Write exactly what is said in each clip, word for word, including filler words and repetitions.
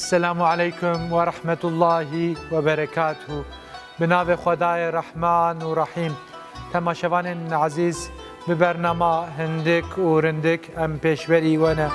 Selamu aleykum ve rahmetullahi ve berekatuhu. Bi navê Xwedayê Rehman û Rehîm. Temaşevanên ezîz, bi bernama hindik û rindik em pêşberî we ne.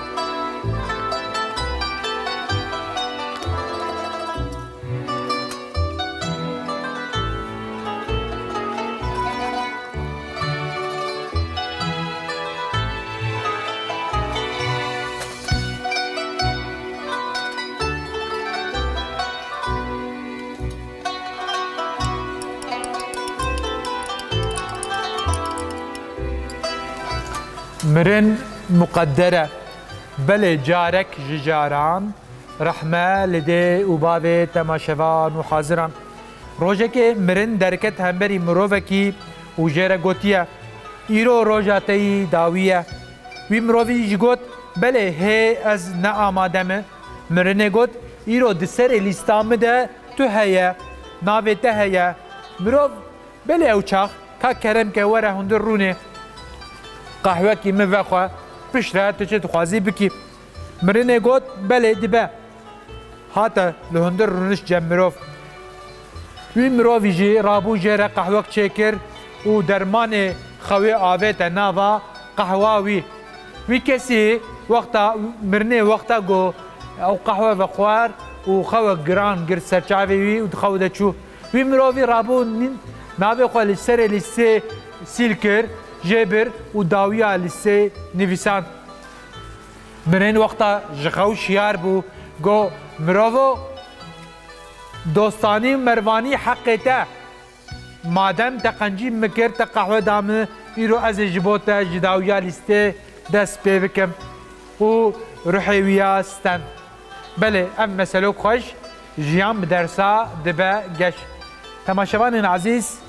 Mirin muqedder e. Belê carek ji caran rehme li dê û bavê temaşevan û haziran. Rojekê mirin derket hemberî mirovekî û jê re gotiye, "Îro roja te yî dawî ye." Wî mirovî jî got, "Belê hê ez ne amade me." Mirinê got, "Îro di serê lîsta min de tu heye, navê te heye." Mirov, "Belê ew çax, ka kerem ke were hundir rûnê. Qehwekî min vexwe, piştre tu çi dixwazî bikî." Mirinê got, "Belê dibe." Hate li hundir rûniş cem mirov. Wî mirovî jî rabû jê re qehwek çêkir û dermanê xewê avête nava qehwa wî. Wî kesî wexta mirinê wexta ku ew qehwe vexwar û xewek giran girt ser çavê wî û di xew de çû. Wî mirovî rabû nîn-, navê xwe li serê lîstê sîl kir, jê bir û dawiya lîstê nivîsand. Mirin wexta ji xew şiyar bû, got, "Mirovo, dostanî û mervanî heqê te. Madem te qencî min kir, te qehwe da min, îro ez ê ji bo te ji dawiya lîstê dest pê bikim." Û ruhê wî ya stend. Belê, ev meselok xweş, jiyan bi dersa dibe geş. Temaşevanên ezîz,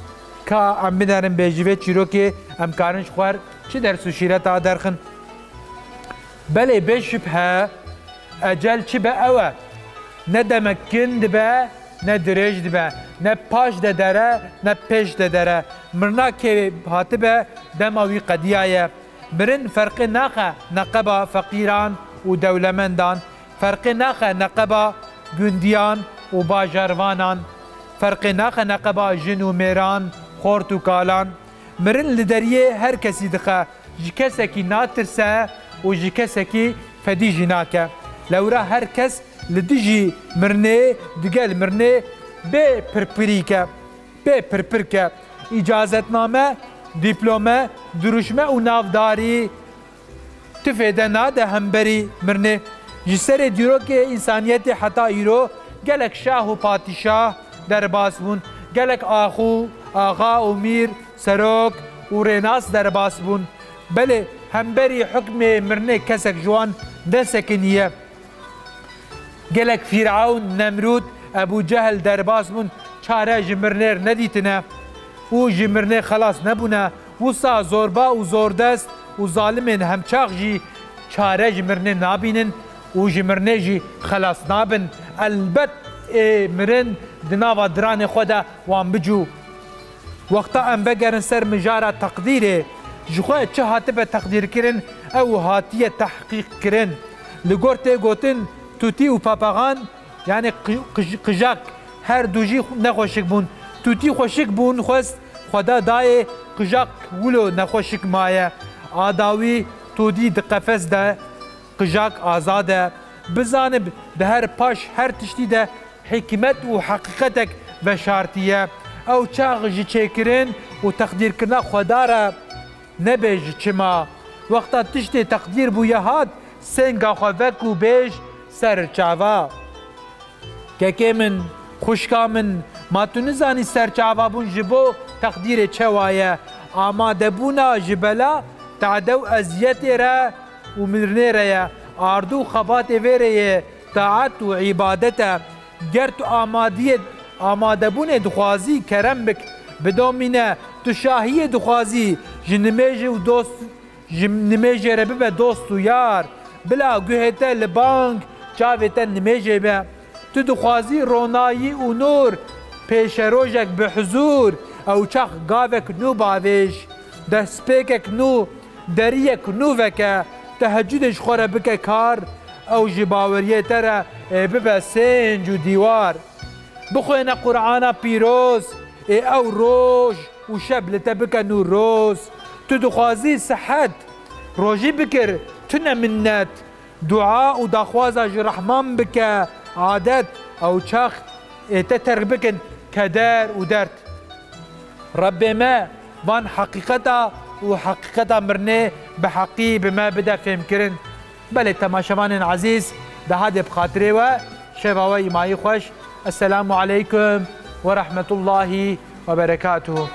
ka em binerin bê ji vê çîrokê, em karin ji xwe re çi ders û şîreta derxin? Belê, bê şibhe, ecel çi be ew e. Ne demek kin dibe, ne dirêj dibe, ne paş de dere, ne pêş de dere. Mirina kê hatibe, dema wî qediyaye. Mirin ferqê naxe neqeba feqîran û dewlemendan, ferqê naxe neqeba gundiyan û bajarvanan, ferqê naxe neqeba jin û mêran, xort û kalan. Mirin li deriyê her kesî dixe, ji kesekî natirse û ji kesekî fedî jî nake. Lewra her kes li dijî mirinê, digel mirinê bê pirpirî ke. Bê pirpir ke. Îcazetname, dîplome, dirûşme û navdarî ti fêde nade hemberî mirinê. Ji serê dîrokê însaniyetê heta îro gelek şah û patîşah derbas bûn. Gelek axû, axa û mîr, serok û rênas derbas bûn. Belê, hemberî hukmê mirinê kesek ji wan nesekiniye. Gelek Fîrewn, Nemrûd, Ebû Cehil derbas bûn, çare ji mirinê re nedîtine û ji mirinê xelas nebûne. Wisa zorba û zordest û zalimên hemçax jî çare ji mirinê nabînin û ji mirinê jî xelas nabin. Elbet ê mirin di nava diranê xwe de wan bicû. Wexta em vegerin ser mijara teqdîrê, ji xwe çi hatibe teqdîrkirin, ew hatiye tehqîqkirin. Li gor tê gotin, tûtî û papaxan, yanî qi-, qij-, qijak, her du jî nexweşik bûn. Tûtî xweşik bûn, xwest Xweda dayê, qijak wilo nexweşik maye. A dawî tûtî di qefes de, qijak azad e. Bizanib, di her paş her tiştî de hikmet û heqîqetek veşartiye. Ew çax ji çêkirin û teqdîrkirina Xweda re nebêj çima. Wexta tiştê teqdîr bûye hat, senga xwe vek û bêj ser çava. Kekê min, xwişka min, ma tu nizanî serçavabûn ji bo teqdîrê çewa ye? Amadebûna ji bela, tade û eziyetê re û mirinê re ye. Ardû û xebatê vê rê yê taet û îbadet e. Ger tu amadiyê, amadebûnê dixwazî, kerem bik, bidomîne. Tu şahiyê dixwazî, ji nimêjê û dost, ji nimêjê re bibe dost û yar. Bila guhê te li bang, çavê te nimêjê be. Tu dixwazî ronayî û nûr, pêşerojek bi huzûr, ew çax gavek nû bavêj, destpêkek nû, deriyek nû veke, tehecudê ji xwe re bike kar, Ew ji baweriyê te re ê bibe sênc û dîwar. Bixwêne Qur'ana pîroz, ê ew roj û şeb li te bike nû roz. Tu dixwazî sihet, rojî bikir, tune minnet. Dua û daxwaza ji Rehman bike adet, ew çax ê te terk bikin keder û derd. Rebbê me van heqîqeta û heqîqeta mirinê bi heqî bi me bide fêhmkirin. Belê temaşevanên ezîz, daha dê bi xatirê we, şeva we îmayî xweş. Esselamu aleykum ve rahmetullahi ve berekatuhu.